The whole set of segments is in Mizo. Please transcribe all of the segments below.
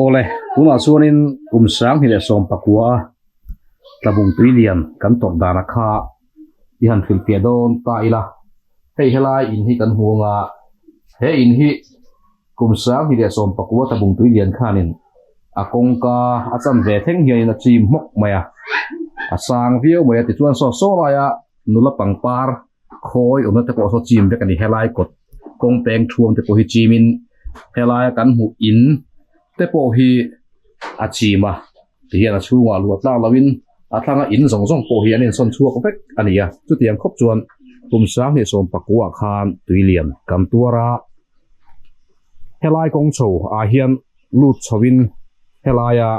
Awle, tunah chuanin kum sanghnih leh sawm pakua a tlabung tui lian kan tawrh dana kha i han hrilhfiah dawn ta ila. Hei helai in hi kan hmu anga he in hi kum sanghnih leh sawm pakua tlabung tui lian khanin a kawngka a chan ve thleng hianin a chim hmawk mai a, a sang viau mai a tichuan saw saw laia nula pangpar khawi awmna te pawh saw chim vek a ni helai kawt kawng peng thuam te pawh hi chimin helaia kan hmuh in te pawh hi a chim a tihian a chhungah luah tlak loin a thlanga in zawng zawng pawh hi an insawn chhuak vek a ni a chutiang khawp chuan kum sanghnih sawm pakua khan tui lian kan tuar a helai kawng chho ah hian lut chho in helaia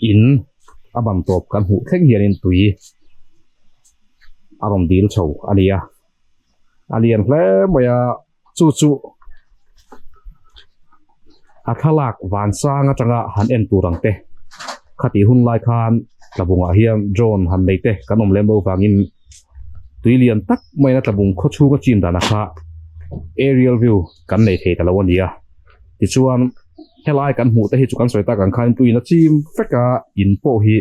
in a ban tawp kan hmuh thleng hianin tui a rawn dil chho a ni a a lian hle mai a chu chu a thlalak van sang atanga han en tur ang te khatih hun lai khan tlabungah hian drone han nei te kan awm lem lo vangin tui lian tak maina tlabung khaw chhunga chin danah kha aerial view kan nei thei ta lo a ni a tichuan helai kan hmuh te hi chu kan sawi tak ang khan tuiin a chim vek a in pawh hi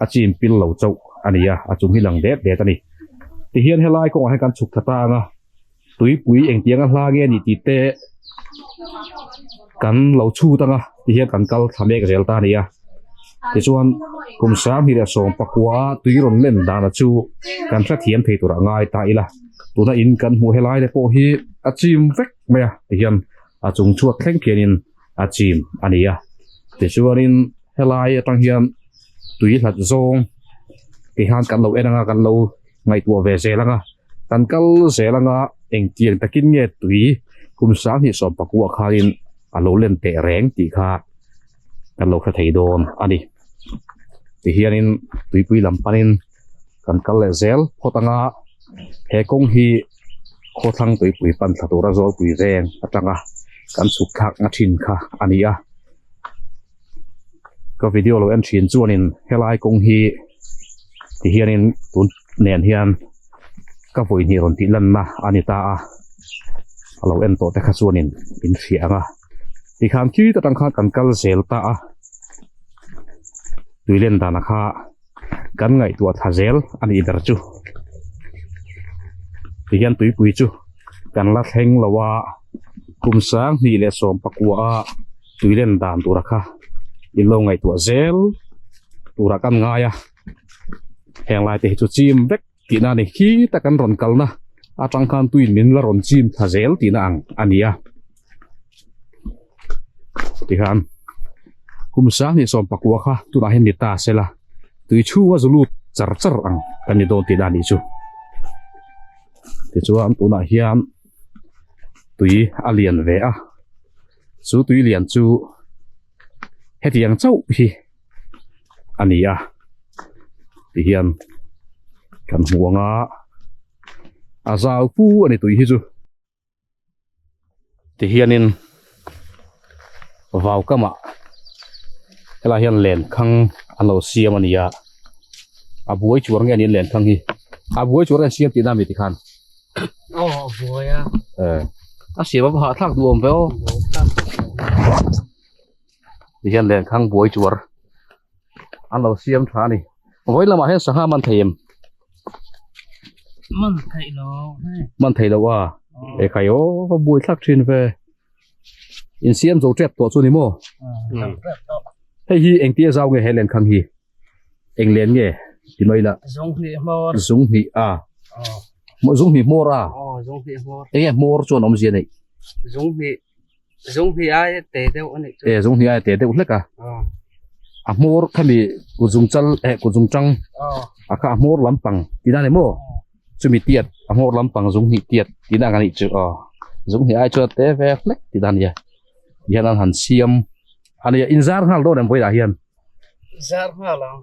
a chim pil lo chauh a ni a a chung hi lang det det a ni tihian helai kawngah hian kan chhuk thla ta ang a tuipui engtiang a hla nge a nih tih te kan lo chhut ang a tihian kan kal thla mek zel ta a ni a tichuan kum sanghnih leh sawm pakua tui rawn len dana chu kan hrethiam thei tur a ngai ta ila tuna in kan hmuh helai te pawh hi a chim vek mai a tihian a chung chhuat thleng khianin a chim a ni a tichuanin helai atang hian tui hlat zawng ti hian kan lo en anga kan lo ngaihtuah ve zel anga kan kal zel anga engtiang takin nge tui kum sanghnih sawm pakua khanin a lo len teh reng tih kha kan lo hre thei dawn a ni tihianin tuipui lam panin kan kal leh zel phawt anga he kawng hi khawthlang tuipui pan thla tura zawlpui veng atanga kan chhuk thlak na thin kha a ni a ka video lo en thin chuanin helai kawng hi tihianin tun nen hian ka vawi hnih rawn tih lanna a ni ta a a lo en tawh te kha chuanin in hria ang a tikhan khi ta tang khan kan kal zel ta a tui len dana kha kan ngaihtuah thla zel a nih ber chu tihian tuipui chu kan la thleng lo a kum sanghnih leh sawm pakua a tui len dan tura kha in lo ngaihtuah zel turah kan ngai a heng lai te hi chu chim vek tihna a ni khita kan rawn kalna atang khan tuin min la rawn chim thla zel tihna ang a ni a tikhan kum sanghnih sawm pakua kha tunah hian ni ta sela tui chhunga zu lut char char ang kan ni dawn tihna a nih chu tichuan tunah hian tui a lian ve a chu tui lian chu hetiang chauh hi a ni a tihian kan hmu ang a a zau pu a ni tui hi chu. Tihianin vau kamah helai hian lenkhang an lo siam a ni a a buai chuar nge niin lenkhang hi a buai chuar an siam tihna a mi tikhan aw a buai a eh a siam a va hahthlak duh awm ve aw tihian lenkhang buai chuar an lo siam tha a ni vawi lamah hian sangha man thei em man thei lo man thei lo a e khai aw va buai thlak thin ve in siam zo tep tawh chu ni maw hei hi engtia zau nge he lenkhang hi eng len nge ti mai la zung hnih hmawr zung hnih a zung hnih hmawr a zung hnih hmawr enge hmawr chuan awmzia nei zung hnih Zung hnih aia te deuh a nih chu. E zung hnih aia te deuh hlek a. A hmawr khami kut zung chal eh kut zung tang a kha a hmawr lampang tihna a ni maw? Chumi tiat a hmawr lampang zung hnih tiat tihna ang a nih chu aw. Zung hnih ai chuan a te ve hlek tihna a nia. Tihian an han siam a nia inzar nghal dawn em vawilah hian? Zar nghal ang.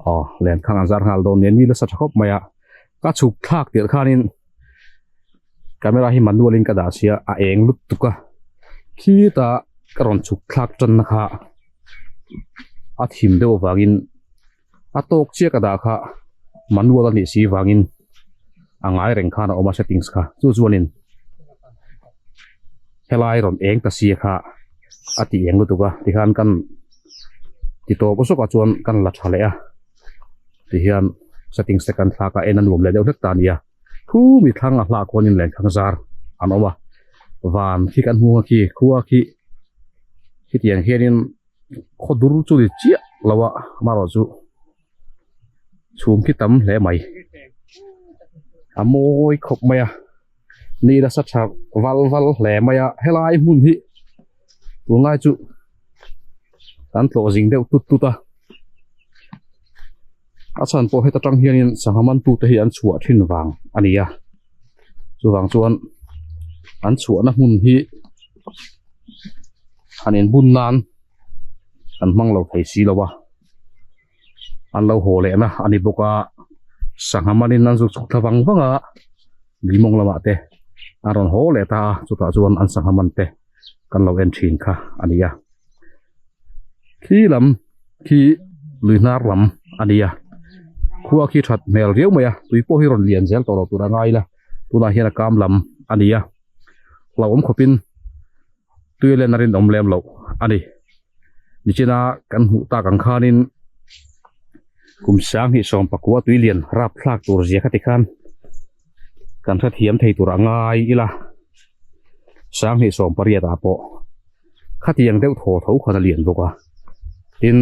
Aw lenkhang an zar nghal dawn nia ni nasa tha khawp mai a. Ka chhuk thlak tirh khanin camera hi manual in ka dah sia a eng lutuk a khitah ka rawn chhuk thlak tan na kha a thim deuh avangin a tawk chiah ka dah kha manual a nih si vangin a ngai reng khan a awm a settings kha chu chuanin. Helai rawn eng ta sia kha a ti eng lutuk a tikhan kan ti tawp zawk ah chuan kan la tha leh a tihian settings te kan thlak a en a nuam leh deuh hlek ta a nia thu mi thlang a hlak khuanin lenkhang zar an awm a van khi kan hmu ang khi khua khi khitiang hianin khaw dur chu ni chiah lo a amaherawhchu. Chhum khi tam hle mai a mawi khawp mai a ni nasa tha val val hle mai a helai hmun hi tunlai chu kan tlawh zing deuh tut tut a a chhan pawh heta tang hianin sangha man tute hi an chhuah thin vang a ni a chuvang chuan an chhuahna hmun hi han inbun nan an hmang lo thei si lo a. An lo haw leh na a ni bawk a, sangha manin an zuk chhuk thla vang vang a, lui mawng lamah te an rawn haw leh ta a, chutah chuan an sangha man te kan lo en thin kha a ni a. Khi lam khi lui hnar lam a ni a, khua khi that hmel riau mai a, tui pawh hi rawn lian zel tawh lo tur a ngai ila, tunah hian a kam lam a ni a, hlauhawm khawpin tui len a rinawm lem loh a ni. Nichina kan hmuh tak ang khanin kum sanghnih sawm pakua tui lian rap thlak tur zia kha tikhan kan hrethiam thei tur a ngai ila sanghnih sawm pariat ah pawh khatiang deuh thaw tho khan a lian bawk a tin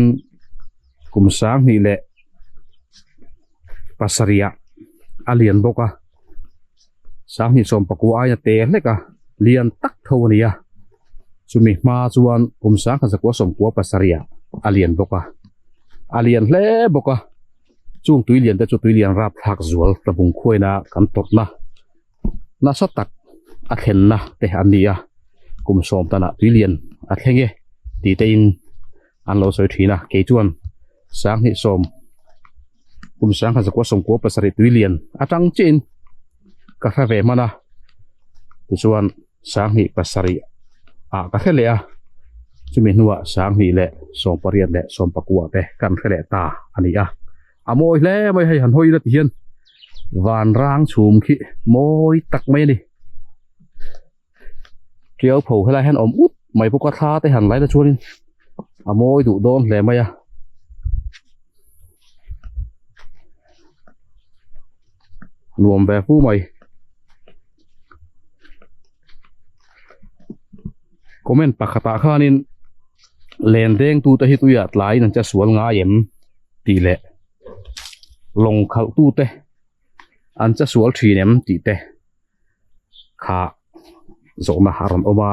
kum sanghnih leh pasarih ah a lian bawk a. Sanghnih sawm pakua aia te hlek a, lian tak tho a ni a. Chumi hma chuan kum sangkhat zakua sawmkua pasarih ah a lian bawk a, a lian hle bawk a. Chung tui lian te chu tui lian rapthlak zual tlabung khuaina kan tawrhna nasa tak a thlenna te an ni a. Kum sawm tanah tui lian a thleng e tih te in an lo sawi thin a, kei chuan sanghnih sawm kum sangkhat zakua sawmkua pasarih tui lian atang chiahin ka hre ve hman a tichuan sanghnih pasarih ah ka hre leh a chumi hnuah sanghnih leh sawm pariat leh sawm pakua te kan hre leh ta a ni a a mawi hle mai hei han hawi ila ti hian vanrang chhum khi mawi tak mai a ni. Tiau pho helai hian awm ut mai bawk a thla te han lai na chuanin a mawi duh dawn hle mai a. Nuam ve fu mai. Comment pakhatah khanin len deng tute hi tuiah tlaiin an che sual ngai em tih leh lawng khalh tute an che sual thin em tih te. Kha zawhna a rawn awm a,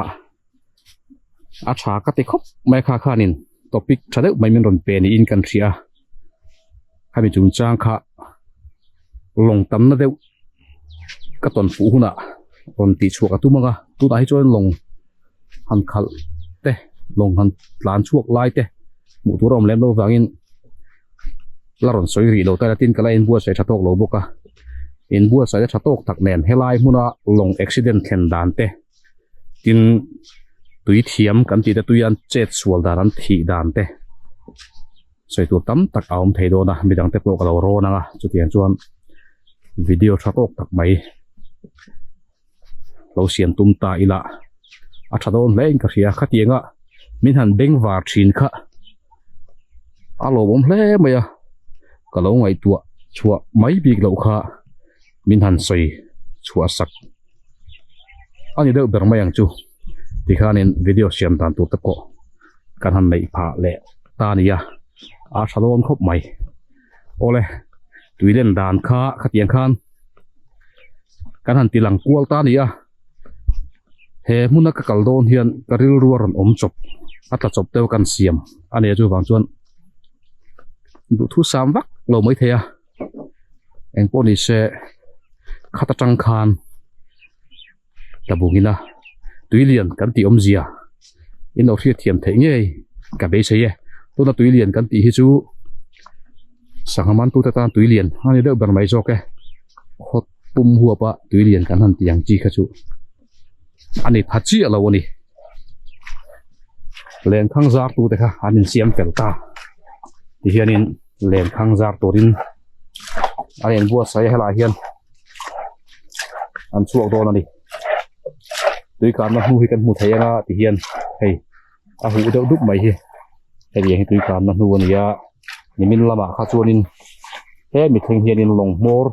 a tha ka ti khawp mai a kha khanin topic tha deuh mai min rawn pe niin kan hria a, khami chungchang kha lawng tamna deuh ka tawn fuh hunah rawn tih chhuak a tum ang a, tunah hi chuan lawng han khalh te lawng han tlan chhuak lai te hmuh tur a awm lem lo vangin la rawn sawi rih lo ta ila tin ka la inbuatsaih tha tawk lo bawk a inbuatsaih na tha tawk tak nen helai hmuna lawng accident thlen dan te tin tui thiam kan tih te tui an chet sual dan an thih dan te sawi tur tam tak a awm thei dawn a midang te pawh ka lo rawn ang a chutiang chuan video tha tawk tak mai lo siam tum ta ila a tha dawn hle in ka hria khatiang a min han beng var thin kha a lawmawm hle mai a ka lo ngaihtuah chhuah mai bik loh kha min han sawi chhuah sak a ni deuh ber mai ang chu tikhanin video siam dan tur te pawh kan han neih phah leh ta a ni a a tha dawn khawp mai. Awle tui len dan kha khatiang khan kan han ti lang kual ta a ni a he hmuna ka kal dawn hian ka rilru a rawn awm chawp a tla chawp deuh kan siam a ni a chuvang chuan duhthu sam vak lo mai thei a engpawh ni se khat atang khan tlabungin a tui lian kan tih awmzia in lo hriat thiam theih ngei ka beisei e tuna tui lian kan tih hi chu sangha man tute tan tui lian a ni deuh ber mai zawk e khaw pum huap a tui lian kan han tih ang chi kha chu a ni pha chiah lo a ni lenkhang zar tute kha an insiam fel ta tihianin lenkhang zar turin an inbuatsaih a helaiah hian. an chhuak dawn a ni. Tui kanna hnu hi kan hmu thei anga ti hian hei a huh deuh dup mai hi hetiang hi tui kanna hnu a ni a nimin lamah kha chuanin hemi thleng hianin lawng hmawr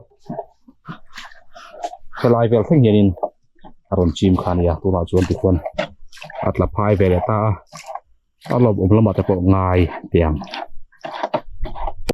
helai vel thleng hianin a rawn chim kha a ni a tunah chuan tikhuan a tla phai ve leh ta a a lawmawm lamah te pawh ngai teh ang.